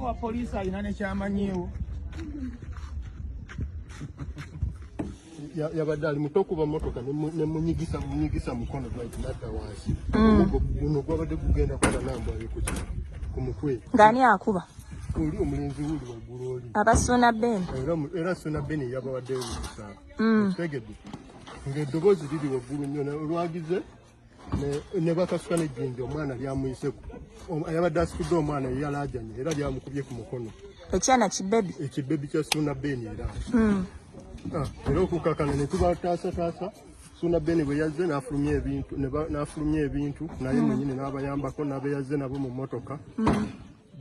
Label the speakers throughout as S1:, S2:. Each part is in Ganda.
S1: Owa poliisi alina nekyamanyiiwo.
S2: Yabadde ali muto okuba motoka nemunyigisa munyigisa mukono right nadda wansi. Omugo guno gwabadde gugenda kuba nambwayo kuki ku mutwe.
S3: Ng'ani akuba?
S2: Oli omulenzi wuli waggulu oli.
S3: Abasuuna Ben.
S2: Era Suuna Ben yabawaddeyo omukisa. Okitegedde? Ng'eddoboozi liri waggulu nnyo olwagize ne bakasuka n'ejjinja omwana lyamuyise, yabadde asitudde omwana ye yalaajanye era lyamukubye ku mukono.
S3: Ekyana kibebi?
S2: Ekibebi kya Suuna Ben era. Ah, era okukakana ne tubataasataasa. Suuna Ben bwe yazze n'afulumya ebintu, n'afulumya ebintu naye mwennyini n'abayambako n'abeyazze nabo mu mmotoka.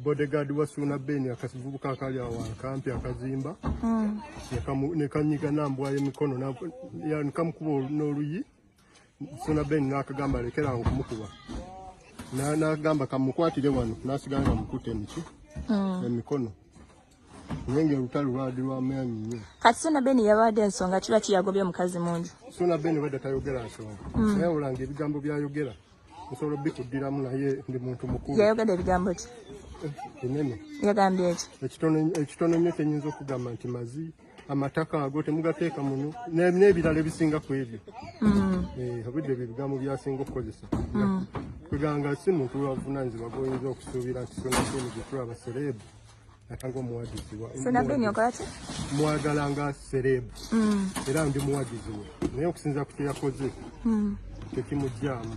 S2: Bodyguard wa Suuna Ben akavubuka akali awo akampi akazimba ne kanyiga nambwayo emikono ne kamukuba n'oluyi. Suuna Ben n'akagamba alekere awo okumukuba, n'agamba kamukwatire wano, n'asigala nga mukutte emiki emikono, naye ng'olutalo lwali lwamaanyi nnyo.
S3: Kati Suuna Ben yabawadde ensonga ki lwaki yagobye omukazi mu nju?
S2: Suuna Ben badde tayogera nsonga, naye olanga ebigambo byayogera nsobola obikuddiramu, naye ndi muntu mukulu.
S3: Yayogedde ebigambo ki?
S2: Binene.
S3: Yagambye ki?
S2: Ekitono nnyo kyenyinza okugamba nti mazi amataka ago temugateeka muno n'ebirala ebisinga ku ebyo. Eh, obudde ebyo ebigambo byasinga okukozesa kweganga si muntu wavunanyizibwa gwoyinza okusuubira nti Suuna Ben gwe tulaba celeb ate nga omuwagizi
S3: Suuna Ben okola ki?
S2: Mwagala nga celeb era ndi muwagizi we, naye okusinza ku kyeyakoze tekimugyamu,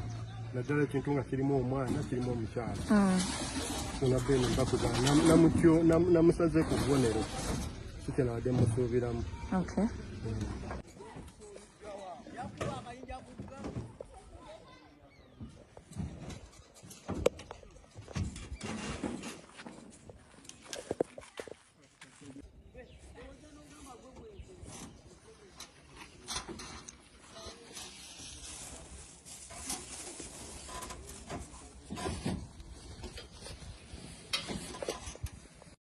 S2: naddala ekintu nga kirimu omwana, kirimu omukyala. Suuna Ben mbakuga namusaze ku bubonero, si kyenabadde musuubiramu.
S3: Okay.